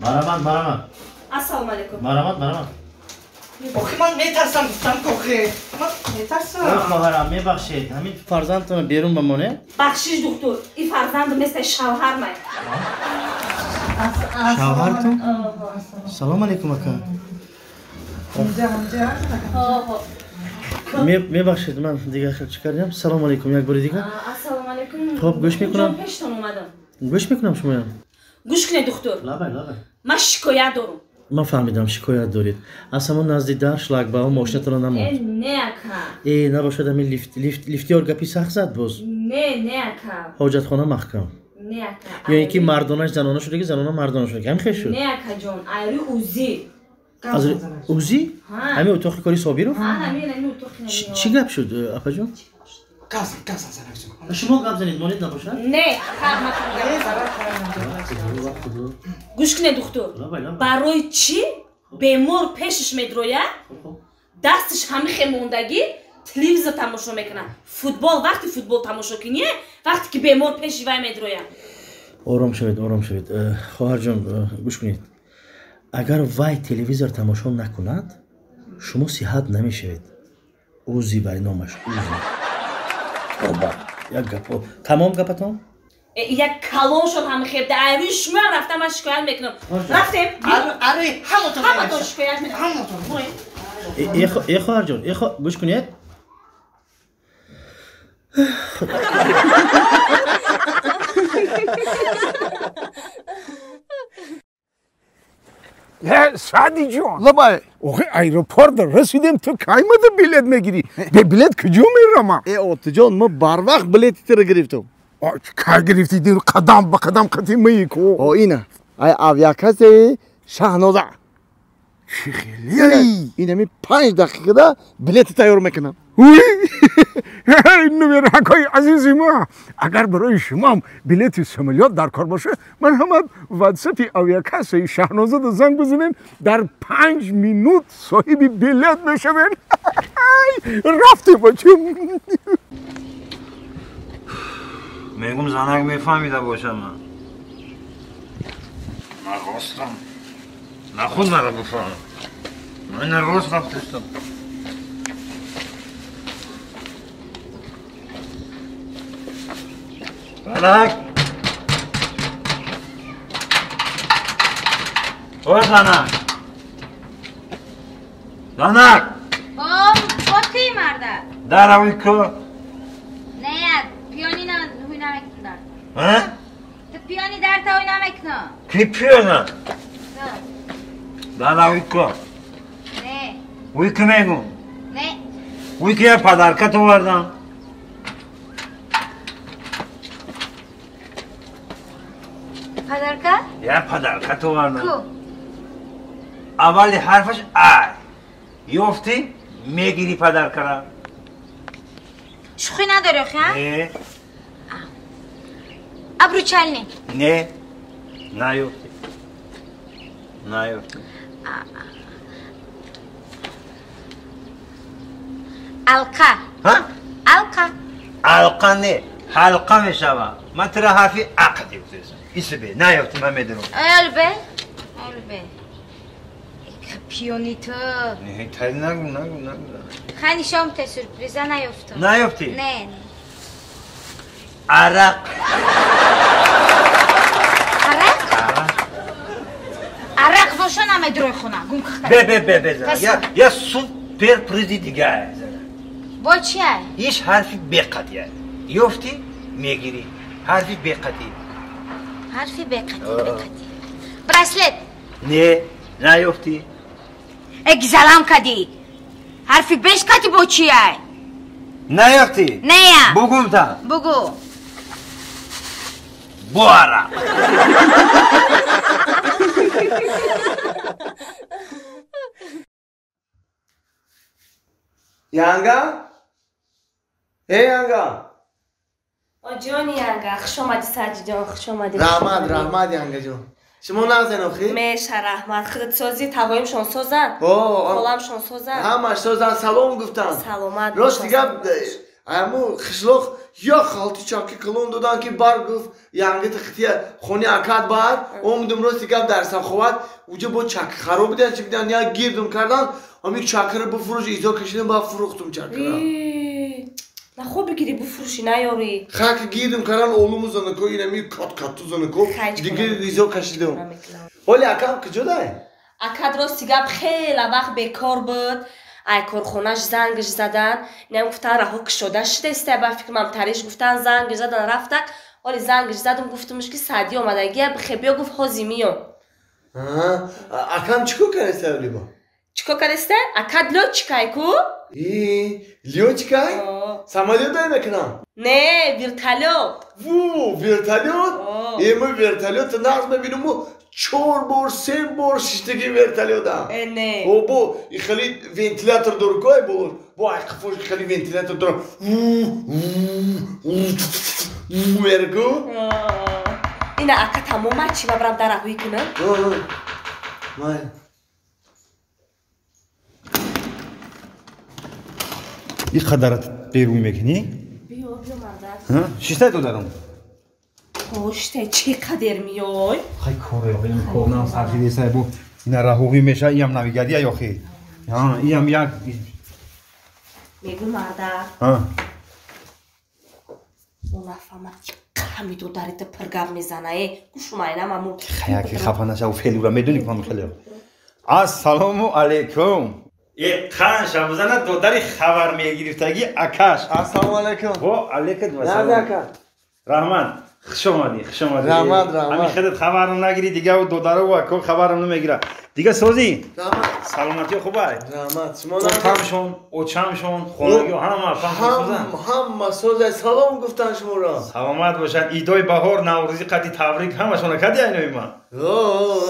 Марҳамат, марҳамат. Ассалому алайкум. Марҳамат, марҳамат. Охи ман метарсам, гуфтам ки охи. Ман метарсам. Хоҳарам, мебахшед. Ҳамин фарзандтонро берун бимонед. Бахшиш, духтур. Ин фарзандам нест, шавҳар май. Шавҳартон? Салом алейкум, ака. Мебахшед, ман дигар хел чӣ кардам? Салом алейкум, як бори дигар. Ассалому алейкум. Хоб, гӯш мекунам. Пештон омадам. Гӯш мекунам шумоям. Гӯш кунед, духтур. Лабай, лабай. Ман шикоят дорам. Ман фаҳмидам, шикоят доред. Аз ҳамон назди дар шлагбаум мошинатонро намонд. Не, ака. Э, набошад ҳамин лифтёр гапи сахт зад боз. Не, не, ака. Ҳоҷатхона маҳкам. Не, ака. Ё ин ки мардонаш занона шудаги, занона мардона шудаги. Ҳам хел шуд? Не, акаҷон, айри УЗИ. Аз УЗИ? Ҳамин утоқи кори Собиров? Ҳамин утоқи. Чӣ гап шуд, апаҷон? Гап зан. Шумо гап занед, монед набошад? Не, гӯш кунед, духтур. Барои чӣ бемор пешаш медрояд, дасташ ҳамихе мондагӣ телевизор тамошо мекунад. Футбол, вақти футбол тамошо кунӣ, вақте ки бемор пеши вай медрояд. Ором шавед, ором шавед. Хоҳарҷон, гӯш кунед. Агар вай телевизор тамошо накунад, шумо сиҳат намешавед. УЗИ вай номаш, УЗИ. Оба, як гапо. Тамом гапатон? Як калон шуд ҳами хебда. Айрӯи шумоам рафтам, ман шикоят мекунам. Рафтем. Ари, ҳаматон шикоят мекунам. Э, хоҳарҷон, э, гӯш кунед. Сади ҷон. Лабай. Охи аэропорт расидем, ту кай мада билет мегирӣ? Бе билет куҷо мерама? Э, Отиҷон, ма барвақт билети тира гирифтам. Кай гирифтӣ? Қадам ба қадам қати маи ку. О, ина. Ай авиакассаи Шаҳноза. Чӣ хеле? Ин ҳамин 5 дақиқада билети тайёр мекунам. Номеракҳои азизи ма, агар барои шумоам билети самолёт дар кор бошад, ман ҳама ватсапи авиакассаи Шаҳнозада занг бизанем, дар 5 минут соҳиби билет мешавем. Рафтем, бачам. Мегум, занак мефаҳмида бошам. Ман нахостам, нахуд маро бифаҳмам. Ман рост рафтастам. Занак! О, занак! Занак! О, ки марда? Дарави ку? Не, пианино ҳуй намекунам дар. А? Ту пиани дар та ҳуй намекунам. Ки пиано? Дарави ку? Не. Ҳуй ки мегум? Не. Ҳуй ки я подарка овардам. Подарка? Я подарка овардам. Ку? Аввали ҳарфаш А. Ёфтӣ, мегирӣ подаркара. Шӯхӣ надорӣ, охи, а? Не. Обручальный. Не. Наёфтӣ. Наёфтӣ. Алқа. Ҳа? Алқа. Алқа не, ҳалқа мешавад. Ман тура ҳарфи А қадим гуфтаистам. Исбе, наёфтӣ, ман медонам. Олбе, олбе. Пиони ту. Не, тай нагу, нагу, нагу. Хай нишон те сюрприза наёфтам. Наёфтӣ? Не. Арақ. Арақ? Арақ. Арақ боша намедрои хона, гум кахта. Бе, бе, бе, бе, зана. Я суперпризи дигар, зана. Бо чи ай? Иш ҳарфи беқатӣ ай. Ёфтӣ, мегирӣ. Ҳарфи беқатӣ. Ҳарфи беқатӣ, беқатӣ. Браслет. Не, наёфтӣ. Э, гизалам кадӣ. Ҳарфи беш кати бо чи ай? Наёфтӣ? Нея. Бугум та. Бугу. Бо арақ. Янга? Э, Янга? Оҷони Янга, хуш омадӣ, Саҷиҷон, хуш омадӣ. Раҳмат, раҳмат, Янгаҷон. Шумо нағзен охи? Меша, раҳмат. Худат созӣ, тавоимшон созанд? Холамшон созанд? Ҳамаш созанд, салом гуфтанд. Саломат. Рост дигар, аму қишлоқ Я халти чаки калон додан ки бар гуфт янгит хития хони акад бар омдум рости гап дар Саховат уҷа бо чаки хароб бидан чи бидан я гирдум кардан ҳамин чакиро бифурӯш изо кашидам ба фурӯхтум чакира. На хуб бигири бифурӯши наёрӣ. Хак гирдум кардан олуму занако инами кат-катту занако дигар изо кашидам. Ҳоли акам куҷо дай? Акад рости гап хеле вақт бекор буд. Ай корхонаш зангш задан, инам гуфтан раҳо кушода шудеста, ба фикрам тариш гуфтан зангш задан рафтак. Ҳоли зангш задам гуфтумш ки Саъдӣ омадагия бихе биё гуфт ҳози миём. Акам чӣ кор кардаста либо? Чӣ кор кардаста? Акад лётчикай ку? Лётчикай? Самолёт дай мекунам? Не, вертолёт. Ву, вертолёт? Ма вертолёт нағз мебинаму 4 бор, 3 бор шиштаги вертолётам. Не. Бо хеле вентилятор дор кой бо бо айқафош хеле вентилятор дор. Мерку. Ина ака тамома чӣ ма брам дараҳои кунам? Май. И қадарат берун мекунӣ? Биё, биё мардак. Шиштай додарам. Оштай чӣ қадер миёй? Хай коре, ин корнам сархидесай бу ина раҳоғӣ меша, иам навигария ёхи. Иам як мегӯ мардак. О нафама ҳами додарита пиргап мезана э. Гӯшумайнам аму. Хаяки хафа наша, фелура медони кам хеле. Ассалому алайкум. Э қанша бизана додари хабар мегирифтаги акаш. Ассалому алайкум. Во алайкум ассалом. Ака. Раҳмат. Хуш омадӣ, хуш омадӣ. Раҳмат, раҳмат. Ҳамин худат хабарам нагирӣ, дига додару ако хабарам намегира. Дига созӣ? Раҳмат. Саломатӣ хубай? Раҳмат. Шумо отамшон, очамшон, хонагиҳо ҳама фаҳм созанд? Ҳама созай. Салом гуфтан шуморо. Саломат бошад. Идои баҳор, Наврӯзӣ қадди табрик ҳамашона кади айнои ман.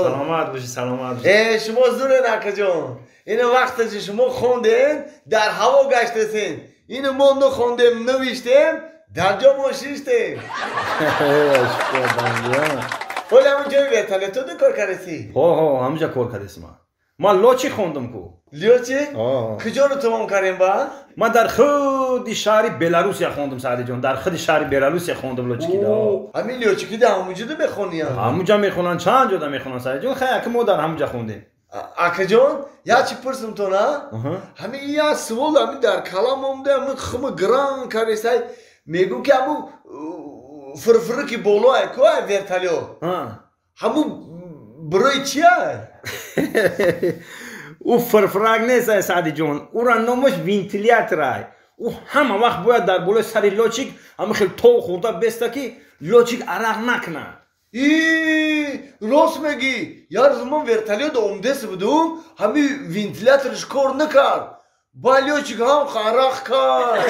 Саломат бошӣ, саломат бошӣ. Э, шумо зурен акаҷон. Ина вақте ки шумо хондем, дар ҳаво гаштесен. Ина мо нахондем, навиштем, дар ҷо мо шиштем. Ҳоли ҳамон ҷои вертолётода кор кардасӣ? Ҳо, ҳо, ҳамонҷа кор кардасӣ ман. Ман лочи хондум ку. Лёчи? Куҷоро тамом кардем ба? Ман дар худи шаҳри Беларусия хондум, Саъдиҷон. Дар худи шаҳри Беларусия хондум лочикида. Ҳамин лёчикида ҳамонҷода мехониям? Ҳамонҷа мехонанд, чанд ҷода мехонанд, Саъдиҷон. Хай, ака мо дар ҳамонҷа хондем. Акаҷон, як чи пурсум то на? Ҳамин як суол ҳамин дар калам омда, ҳамин хума гран кардесай. Мегӯм ки ҳамун фирфири ки боло ай ку ай вертолёт. Ҳамун барои чи ай? Ӯ фирфирак нест ай Саъдиҷон. Ӯра номаш вентилятор ай. Ӯ ҳама вақт бояд дар болои сари лётчик ҳама хел тов хӯрда беста ки лётчик арақ накунад. И рост мегӣ. Як рӯз ман вертолёт омдес будум, ҳамин вентиляторш кор накард. Ба лётчик ҳам арақ кард.